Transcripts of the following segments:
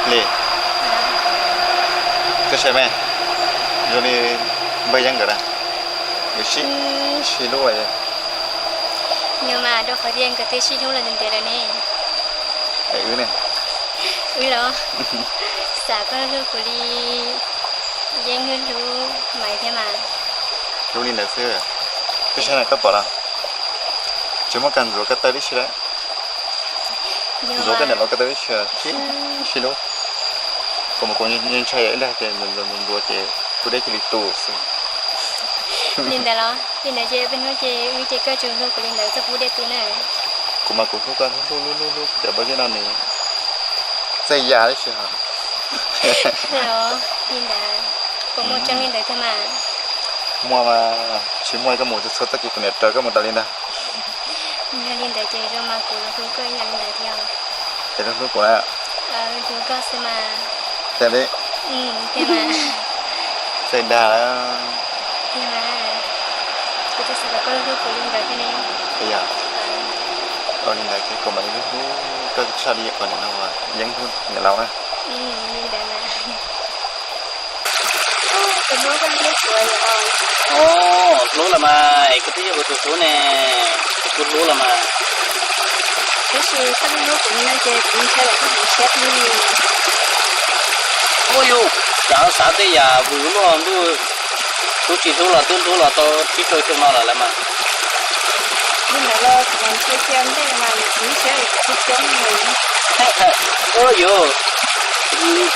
Li, koj saib mas, zoo li npawg Yeeb nkawd na, nkawd sib sib hlub. Yog mas, rau qhov tias nkawd twb sib hlub los ntev ntev lawm ne. Es wb ne? Wb los xav koj hlub kuv li Yeeb hlub hlub Maiv thiab mas. Hlub li ntawd xwb. Koj saib na, koj pom los? Tsis muaj kag ntxuav ko taw tib si lawm. Ntxuav koj niam laus ko taw tib si, sib sib hlub. Kuv mas kuv ntshai ib lig tias ntxuav ntxuav ces kuv dej cia li tu xwb. Li ntawd los? Li ntawd ces peb hnub ces wb ces koj tsuas hlub kuv li ntawd txog pub dej tu na. Kuv mas kuv hlub koj hlub hlub hlub hlub, cov npawg Yeeb no nws txawj ya tib si hos. Li ntawd, puas muaj tseeb li ntawd thiab mas? Muaj mas, tsis muaj koj mus txhua txhua txoj kev kuv niam raws koj mus tas li ntag. Yog li ntawd ces zoo mas kuv los hlub koj ib yam li ntawd thiab. Ces koj hlub kuv na? Hlub koj xwb mas. Tiag li? Tiag mas. Txawj dag lawm. Tiag mas. Kuv twb xav kom koj hlub kuv li ntawd thiab ne. Yog. Ua li ntawd ces kuv mam li hlub koj tshaj li qhov niam no, Yeeb hlub niam laus na. Li ntawd mas. Hlub los mas, es koj twb yog kuv tus hlub ne, kuv hlub los mas. Tab sis koj twb hlub kuv li no ces kuv ntshai kom koj hmoov siab thiab li. Ua yus, xav xav tej yam vwm luaj ntuj, hlub tsis hlub los twb hlub los tau tsib rau xyoo no lawm mas. Li ntawd los kuv ntshai cia ntej mas kuv lub siab li kuv tsis coob li. Ua yus,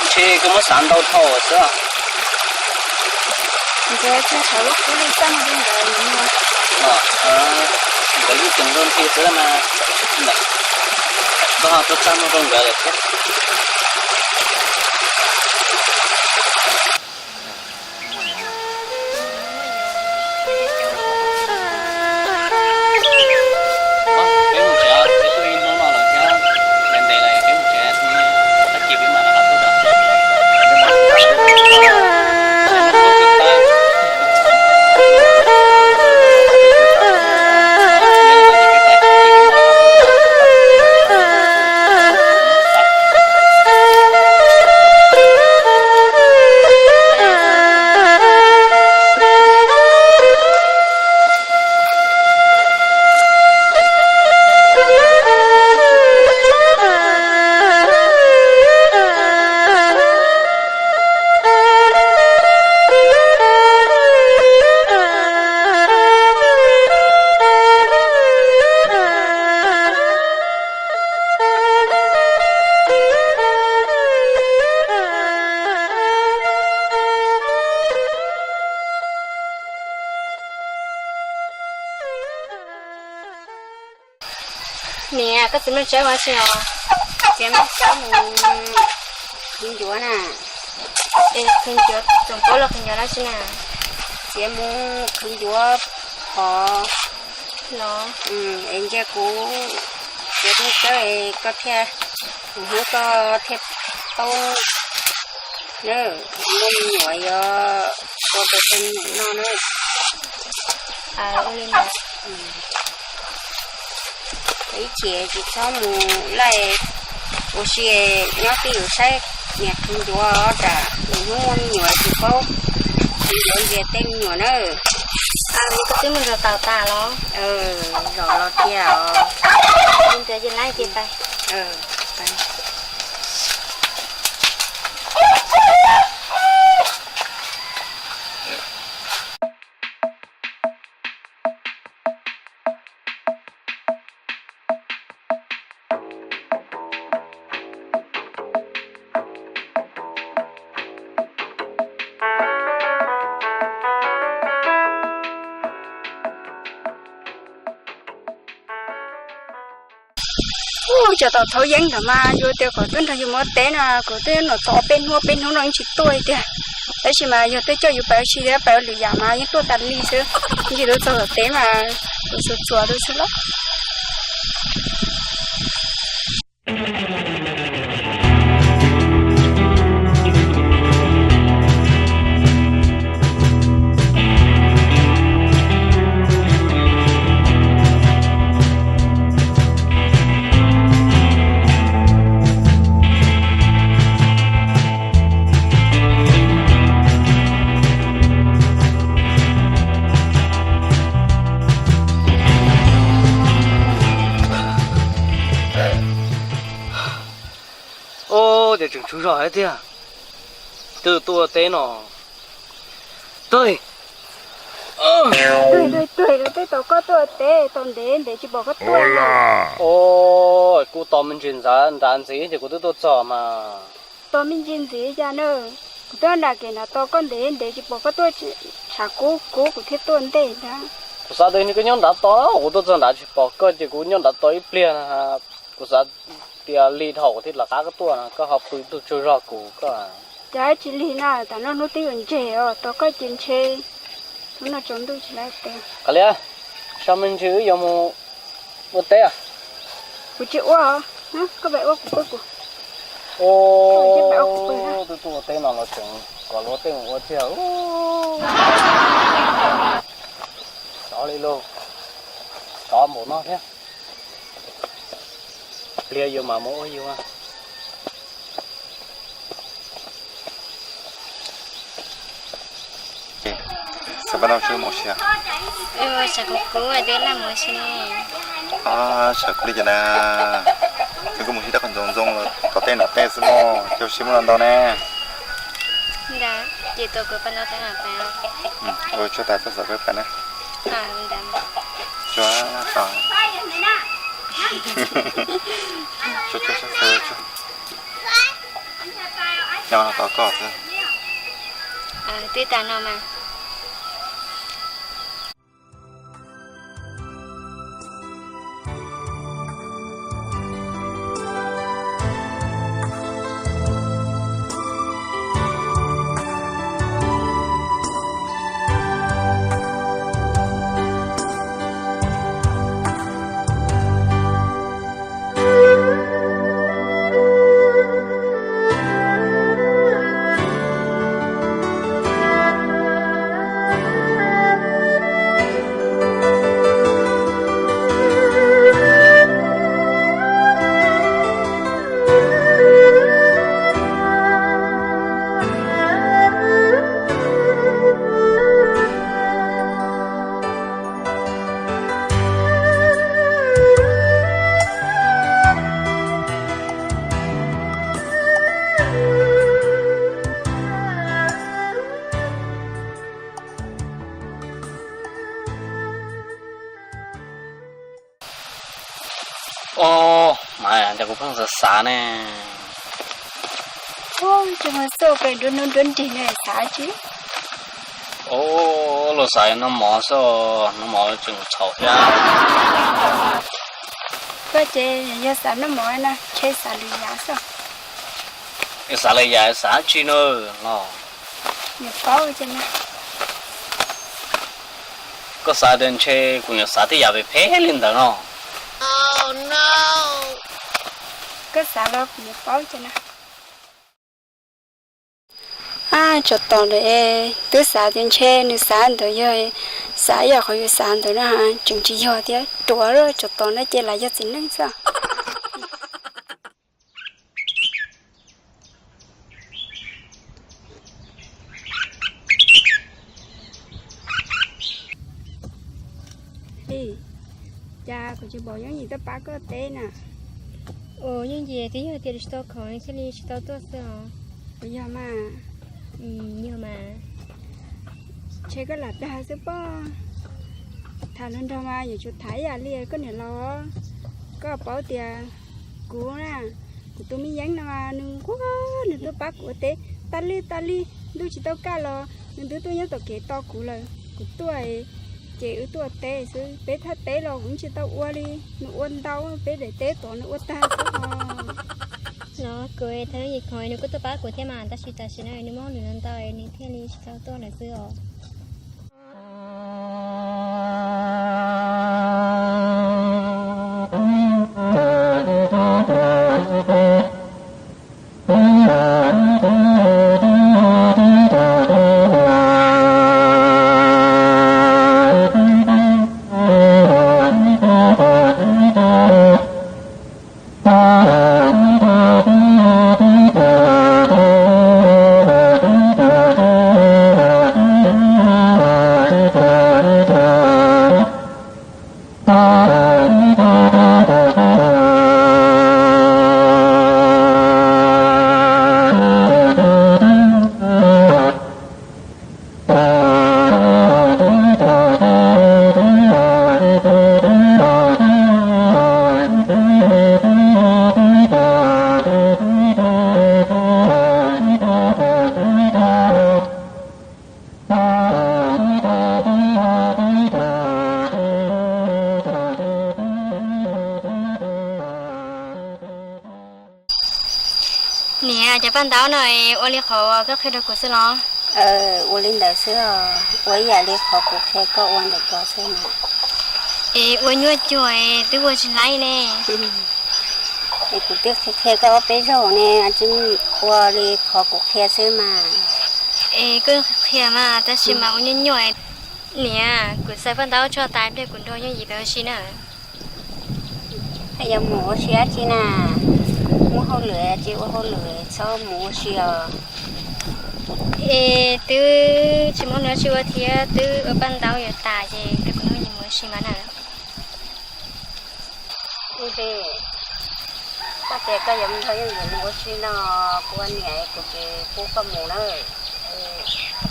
ntshe koj muab xav ntau dhau xwb. Ntxuav kiag saum lub kub li txaj muag rau nkawd. Nkawd yeej ceev rau nthi xwb mas. Koj ho tuaj txaj muag rau nkawd lawm thiab. Peb mus tsev, peb tuaj ib hnub no lawm thiab, ntev ntev lawm peb mus tsev, tag kis peb mam rov qab tuaj. Niam, koj txiv Nplooj Tsawb ua si os? Txiv Nplooj Tsawb mus khwv ncuav na. Es khwv ncuav tsoom paub los khwv ncuav dab tsi na? Txiv mus khwv ncuav phov los. Es ntsia kuv, txiv Nplooj Tsawb, koj thiaj, hnub koj thiaj paub na, muaj me nyuam yuav ua rau tej me nyuam noj na. Ib chim tsis txhob mus laij ua si, nyob twj ywm saib niam khwv ncuav os, tsam hnub muaj me nyuam tsis paub khwv ncuav ntxias tej me nyuam nawb. Koj twb mus zov taum tas los? Zov los tiag os. Li ntawd ces lawv cia pais. Ub, cov taum thauv yeeb ntawd mas yus tias kom twb nrog yus mus ua teb no, kuv twb nov txog peb hnub, peb hnub no yeej tsis tuaj li tiag. Tab sis mas yog twb coj yus pais ua si thiab pais ua lwm yam mas yeej tuaj tas li xwb. Ntsis tuaj txog tom teb mas kuv txuas txuas tu xwb lauj. Ub, ces tseem tshuav zog thiab tiag. Twb tuaj teb no. Tag, tuag, tuag, twb tos koj tuaj teb, tos ntev ntev tsis pom koj tuaj na. Ub, kuv tos me ntsis nrad ntxiv ces kuv twb tuaj txog mas. Tos me ntsis ntxiv cas na, kuv twb nram kev nrad tos koj ntev ntev tsis pom koj tuaj, tshav kub kub kuv thiaj tuaj ntej ntag. Kuv xav tias koj nyob nrad tos, kuv tuaj txog nrad tsis pom koj ces kuv nyob nrad tos ib pliag na. Kuv xav tias lig dhau kuv thiaj lawv qab koj tuaj no, koj ho pw tuaj tsaug zog kuv koj. Cas tsis lig na, tam no hnub twb yuav ntseg os, tos koj ces ntshe hnub no tsaus ntuj tsis lawv teb. Kav liam, so me ntsis wb yuav mus ua teb. Kuv tsis ua os, koj pais ua kuv pw kuv. Ub, twb tuaj ua teb no los tseem kom luag tej mus ua tiag. Sov li lauj, sov npaum no thiab. Pliag yus mam mus ua yus. Xav pab tau sib mus si. Xav kuv kuv twb laj mus si ne. Xav kuv li cas na. Nws kuj mus si rau qhov ntxoov ntxoo los tom tej nram tej xwb mog, coj sib muab ntau ntau ne. Ntawd ces tus kuv pab ntau tas pab. Ua tsuag tas txoj xav pab pab na. Tsuag tas. Tsuag tsuag tsuag tsuag. Nyob no tos koj xwb. Twb tas no mas. Ub, mas cas kuv pheej xav xav ne. Ub, ces mas xauj pem nruab hnub nruab nrig ne xav tsi. Ub, luag xav noj mov xwb, noj mov tseem txhaum thiab. Koj ces yog xav noj mov na, ntshe xav lwm yam xwb. Xav lwm yam xav tsi na los? Niam paub ces na. Koj xav tias ntshe kuv niam xav tej yam phem phem li ntawd no. Koj xav los kuv niam paub ces na. Tsov tom ntawd twb xav tias ntshe nws xav ntawd yog xav ib yam qhov yus xav ntawd na, tseem tsis yog thiab, ruam lawm, tsov tom no ces lam yog txiv neej xwb. Kuv tsis pom Yooj Yim tuaj pab koj teb na. Ua Yooj Yim twb yog tias tsis tau khoom thiaj li tsis tau tuaj xwb os. Puas yog mas? Yog mas. Ntshe koj lam dag xwb pob. Tham hluas nraug mas yuav tsum tham ib yam li koj niam laus. Koj paub tias kuv na, kuv tus me yeeb no mas nws nquag, nws tuaj pab kuv ua teb tas li tas li. Ntuj tsis tau kaj los nws twb tuaj nyob tom kev tos kuv lawm. Kuv tuaj ces wb tuaj ua teb xwb, peb thaj teb los kuv tsis tau ua li. Nws ua ntau, peb daim teb tod nws ua tag xwb os. Los kuv thov Yooj Yim khoom nws kuj tuaj pab kuv thiab mas, tab sis tam sim no nws muaj hauj lwm ntau ntau nws thiaj li tsis tau tuaj lawm xwb os. Niam, cov paj ntaub no ua li qhov koj qhia rau kuv xwb los? Ua li ntawd xwb os, ua ib yam li qhov kuv qhia koj ua ntawm ko xwb na. Es ua nyuaj cuag twb ua tsis laib ne. Es kuv twb qhia koj ob peb zaug ne, ua li qhov kuv qhia xwb mas. Es koj qhia mas tab sis mas ua nyuaj nyuaj. Niam, kuv xaws paj ntaub tso tas pliag kuv nrog Yooj Yim pem ua si na. Yog mus ua si dab tsi na? Muaj hauj lwm tsis ua hauj lwm txhob mus ua si os. Es twb tsis muaj dab tsi ua thiab, twb ua paj ntaub yuav tas ces kuv nrog Yooj Yim mus ua si mas na. Ib pliag, koj tias koj yuav nrog Yooj Yim mus ua si no, kuv ua niam kuv tsis pub koj mus na.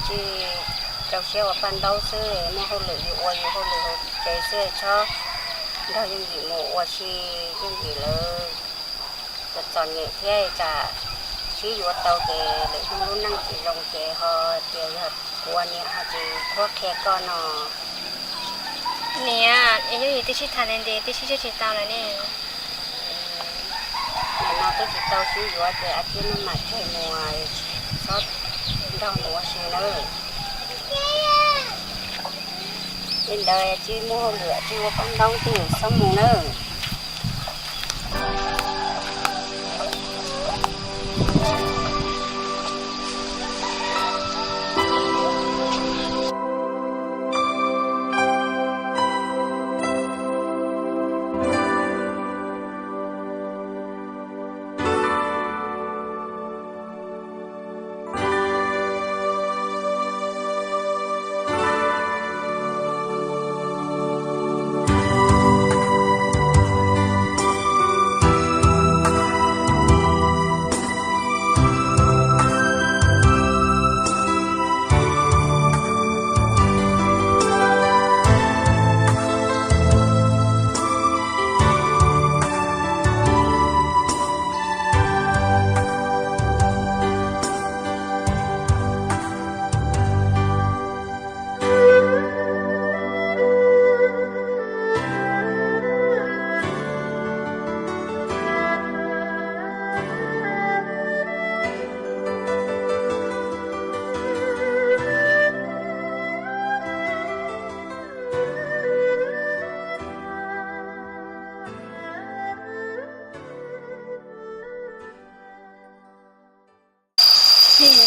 Tsis rau siab ua paj ntaub xwb, muaj hauj lwm yus ua yus hauj lwm hauv tsev xwb, txhob nrog Yooj Yim mus ua si. Yooj Yim lawv txom txom nyem thiab, tsam sib yuav tau ces lwm hnub lub neej tsis zoo ces ho tias yog kuv ua niam ho tsis qhuab qhia koj no. Niam, es Yooj Yim twb sib tham ntev ntev twb sib tshiab tsis tau lawm ne. Nim no twb tsis tau sib yuav ces a tib no mam tseg mus, txhob nrog mus ua si nawb. Li ntawd tsis muaj hauj lwm tsis ua paj ntaub twb txhob mus nawb.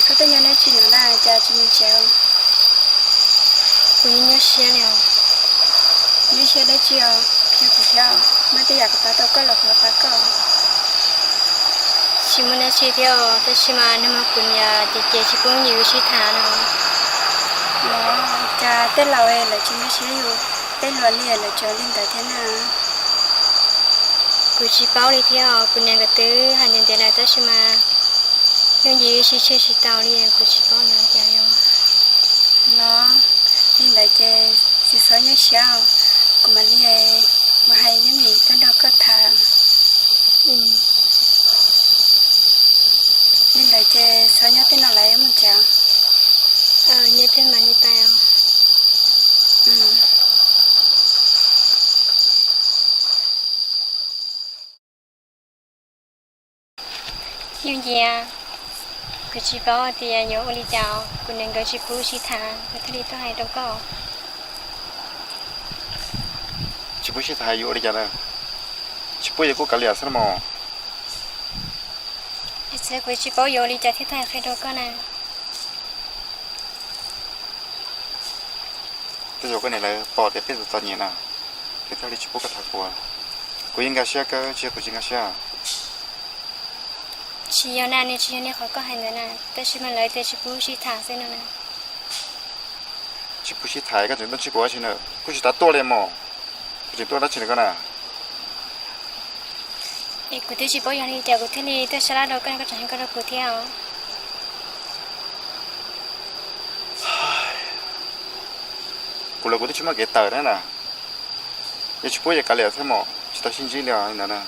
Koj tuaj nyob dab tsi no na, cas tsis mus tsev? Kuv nyuaj nyuaj siab li os. Nyuaj siab dab tsi os? Qhia kuv thiab, muaj tej yam kuv pab tau koj los kuv pab koj. Tsis muaj dab tsi thiab, tab sis mas nag hmo kuv niam ces ces tsis pub yus sib tham no. Los cas tej laus lawv tsis muaj siab yus, tej luag li lawv tsuas li ntawd thiab na. Kuv tsis paub li thiab os, kuv niam nkawd twb hais ntev ntev lawm tab sis mas yooj yim wb sib tshiab tsis tau li, kuv tsis paub yuav ua cas li. Los, li ntawd ces tsis txhob nyuaj siab, kuv mam li mus hais yooj yim tuaj nrog koj tham. Li ntawd ces txhob nyob tej no lawm, mus tsev. Nyob tej mam li pais. Yooj Yim, kuv tsis paub tias yuav ua li cas, kuv niam nkawd tsis pub sib tham, kuv thiaj li tuaj hais rau koj. Tsis pub sib tham yuav ua li cas na? Tsis pub ces kuj kav liam xwb na mog. Txiv, kuv tsis paub yuav ua li cas thiaj tuaj hais qhia rau koj na. Tej zaum koj niam lawv pom tias peb txom txom nyem na, lawv thiaj li tsis pub koj tham kuv. Kuv yeej nkag siab kawg, tsis yog kuv tsis nkag siab. Tsis yog na, nws tsis yog li qhov koj hais ntawd na, tab sis mas lawv tias tsis pub sib tham xwb no na. Tsis pub sib tham koj tseem tuaj ntsib kuv dab tsi na? Kuv tsis tas tuaj li mog, kuv tseem tuaj dab tsi na koj na? Es kuv twb tsis paub yog li cas kuv thiaj li tuaj sab laj rau koj, koj tseem hais koj rau kuv thiab os. Kuv los kuv twb tsis muaj kev tawm na na. Yog tsis pub ces kav liam thiab mog, tsis tau sib ntsib li os li ntawd na.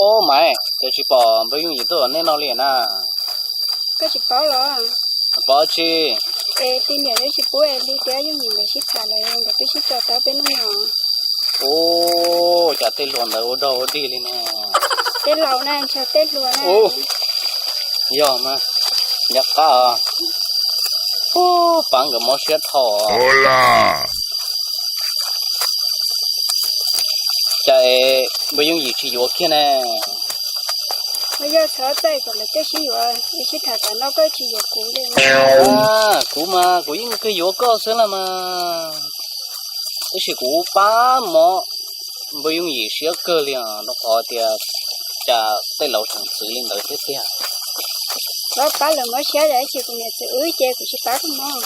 Ob, Maiv, cas tsis pom npawg Yooj Yim tuaj nej no li na? Koj tsis paub los? Paub tsi. Es Hli niam twb tsis pub es Hli thiab Yooj Yim nkawd sib tham lawm, nkawd twb sib tso tau peb hnub no. Ub, cas tej hluas ntawd ua dog ua dig li ne? Tej laus na, ntshe tej hluas na. Yog mas, nco qab os. Ub, pab nkawd mob siab dhau. Cas es npawg Yooj Yim tsis yuav kiag ne? Yog txhob txawj kom lawv thiaj sib yuav, sib tham tas no koj tsis yuav kuv li. Kuv mas kuv yeej kawg yuav koj xwb na mas. Tab sis kuv pab mob npawg Yooj Yim siab kawg li os, rau qhov tias cas tej laus tseem txwv li ntawd thiab tiag. Pab pab lawv mob siab, tab sis kuv niam txwv wb ces kuv tsis pab koj mob.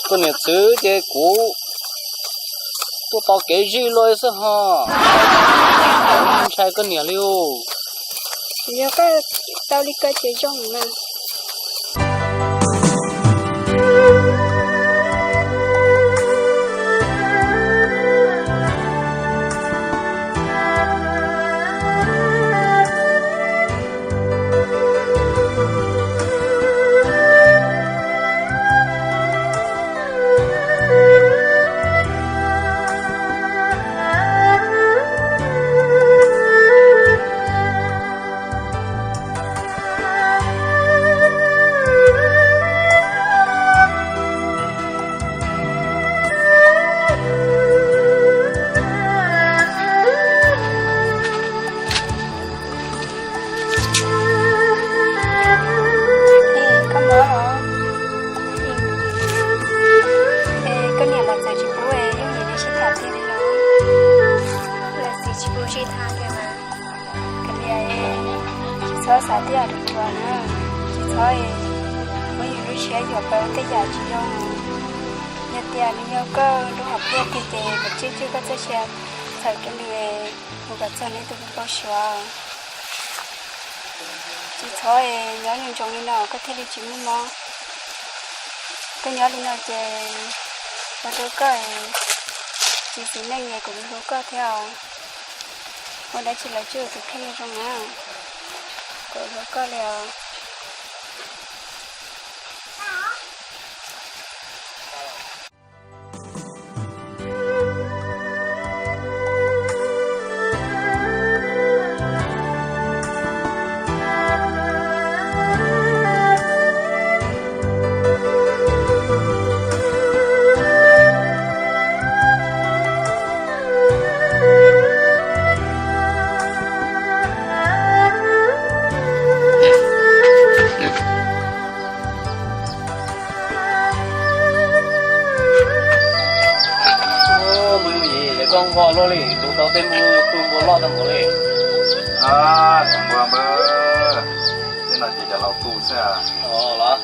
Koj niam txwv ces kuv tuaj tau kev zij luaj xwb ho. Ntshai koj niam li. Yog koj tau li ko ces zoo mas. Koj xav tias li ua na, tsis txhob muab yus lub siab yuam pab tej yam tsis zoo. Yog tias nws yog koj lub hom phiaj tiag ces mus tswj tswj koj txoj sia, txhawm rau nws mus kom txog nws tus kheej suav. Tsis txhob nyob nyob ntsoov li no koj thiaj li tsis muaj mob. Koj nyob li no ces ua rau koj tsis txiv neej es kuv hlub koj thiab os. Ua dab tsi los tswj tus kheej zoo na, kuv hlub koj li os. Ub, npawg Yooj Yim, koj nquag luaj li, tus tau tej npua, tus npua loj tau npaum li. Npua npawg, tej no ces cov laus tu xwb. Los,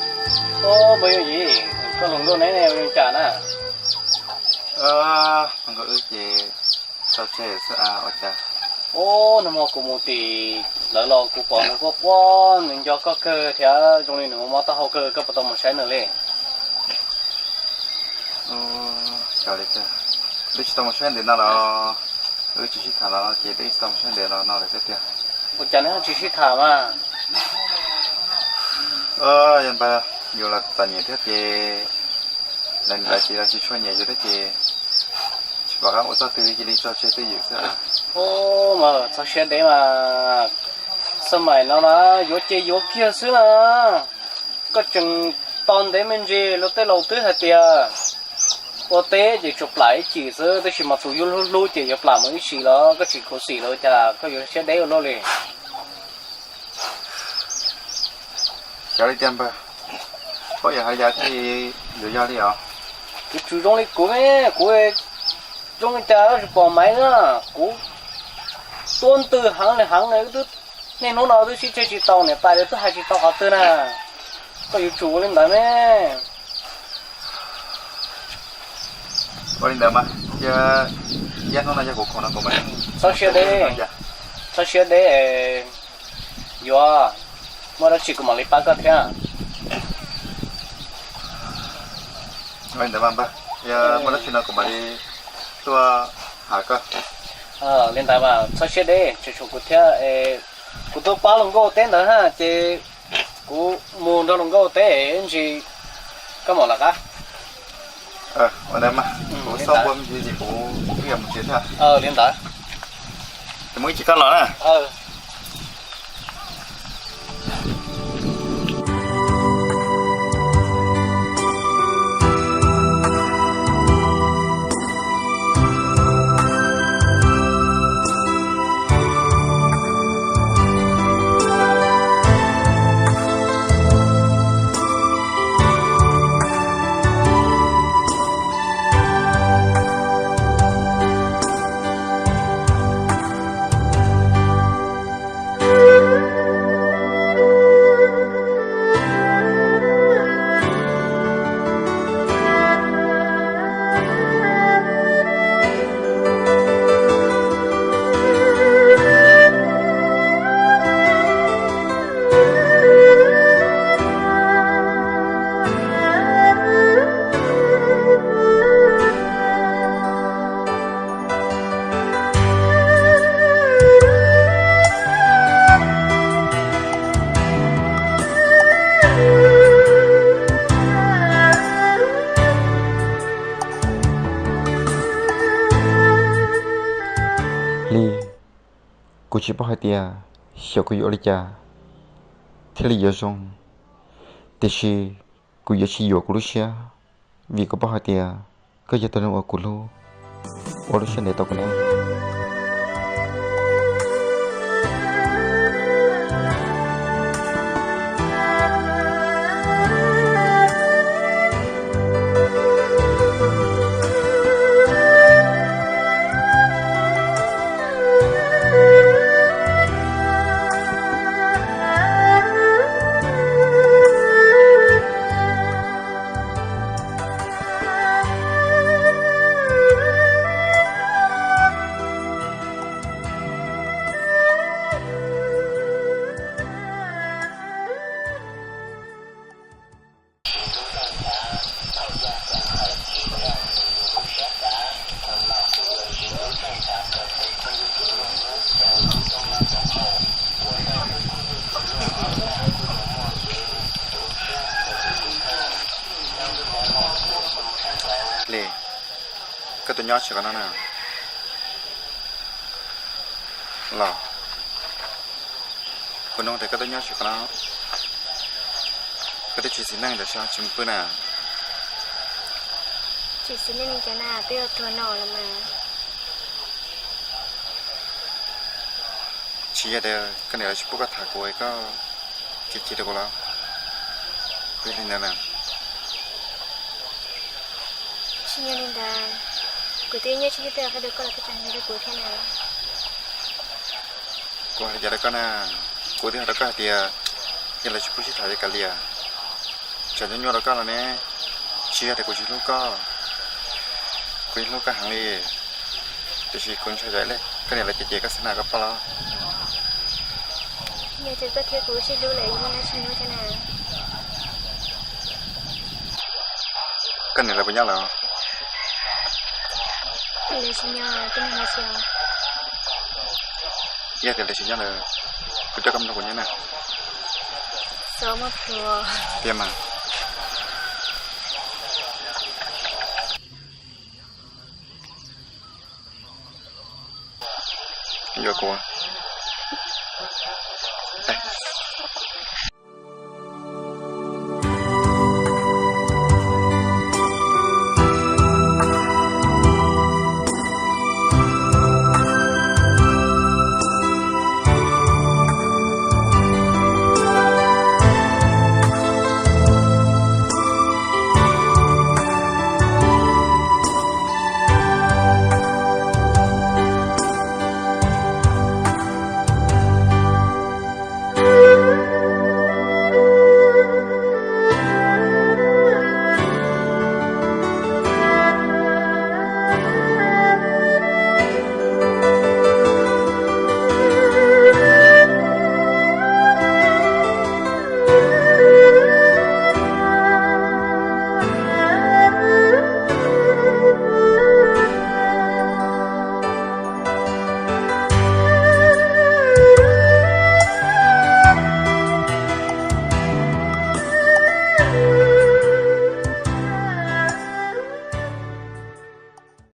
npawg Yooj Yim, koj hluas nkauj neb zoo cas na? Nkauj wb ces tau tseg xwb ua cas. Ub, nag hmo kuv mus tim lawv los kuv pom nws quaj quaj, nws nco koj kawg thiab zoo li nws mob taub hau kawg, koj puas tau mus saib nws li? Xyov li tiag, twb tsis tau mus saib ntawm no los, wb tsis sib tham los ces twb tsis tau mus saib ntawm no lawm thiab tiag. Ua cas neb ho tsis sib tham mas? Yog npawg, yus los txom nyem thiab ces lawv niam lawv txiv los tsis tshua nyiam yus thiab ces tsis pom qab ua txoj twg cia li tso tseg twj ywm xwb. Ub, mas txhob siab deb mas, xab maim no na, yuav ces yuav kiag xwb na. Koj tseem tos ntev me ntsis, luag tej laus twb hais tias ua teb ces tsuas plam ib chim xwb, tab sis mas tus yus hlub hlub ces yuav plam mus ib sim los koj tsis khuv xim los cas koj yuav siab deb ua luaj li. Xyov li tiag npawg, paub yog hais yam thiaj yuav yog li os. Kuv tsis zoo li kuv ne, kuv zoo li cas tsis pom Maiv na, kuv tuab ntwg heev li heev, niaj hnub no twb sib tseg tsis tau, niam tais lawv twb hais tsis tau qhov twg na, koj yuav tsum ua li ntawd ne. Ua li ntawd mas, cia ib hnub no yog kuv khoom no kuv mam li. Txhob siab deb, txhob siab deb, yuav muaj dab tsi kuv mam li pab koj thiab. Ua li ntawd mas npawg, yog muaj dab tsi no kuv mam li tuaj hais koj. Li ntawd mas txhob siab deb, tseem tshuav kuv thiab. Kuv tuaj pab hluas nkauj teb ntawd na, ces kuv mus nrog hluas nkauj teb ib ntsis koj mam lawv qab. Ua ntawd mas, kuv xauj npua me ntsis ces kuv twb yuav mus tsev thiab. Li ntawd, ces muaj ib chim koj los na. Li, kuv tsis paub hais tias xyov kuv yuav ua li cas thiaj li yuav zoo, tiam sis kuv yuav tsis yuam kuv lub siab, vim kuv paub hais tias koj yog tus neeg uas kuv hlub, ua lub siab ntev tau kuv ne. Tuaj nyob tsis qhov no na los? Kuv nug tias koj tuaj nyob tsis qhov no, koj twb tsis xis neej los sav tsis mus pw na? Tsis xis neej li cas na, twb yuav tuag no los mas. Tsis yog tias koj niam lawv tsis pub koj tham kuv es koj chim chim rau kuv los? Kuv yog li ntawd na. Tsis yog li ntawd, kuv twb nyiaj tsis teb qhia rau koj los koj tseem hais li rau kuv thiab na. Kuv hais li cas rau koj na? Kuv twb hais rau koj hais tias yog lawv tsis pub sib tham ces kav liam. Tsam nyuaj nyuaj rau koj los ne, tsis yog tias kuv tsis hlub koj, kuv yeej hlub koj heev li. Tiam sis kuv ntshai tsam ib pliag koj niam lawv cem cem koj xwb na koj paub los? Yog tias koj thiab kuv sib hlub lawm yuav muaj dab tsi hlub thiab na? Koj niam lawv puas nyob lawm? Lawv tsis nyob, koj niam lawv tsis nyob. Yog tias lawv tsis nyob lawm, kuv coj koj mus nrog kuv nyob na. Txhob muab plhuav. Tiag mas. Yuav kuv,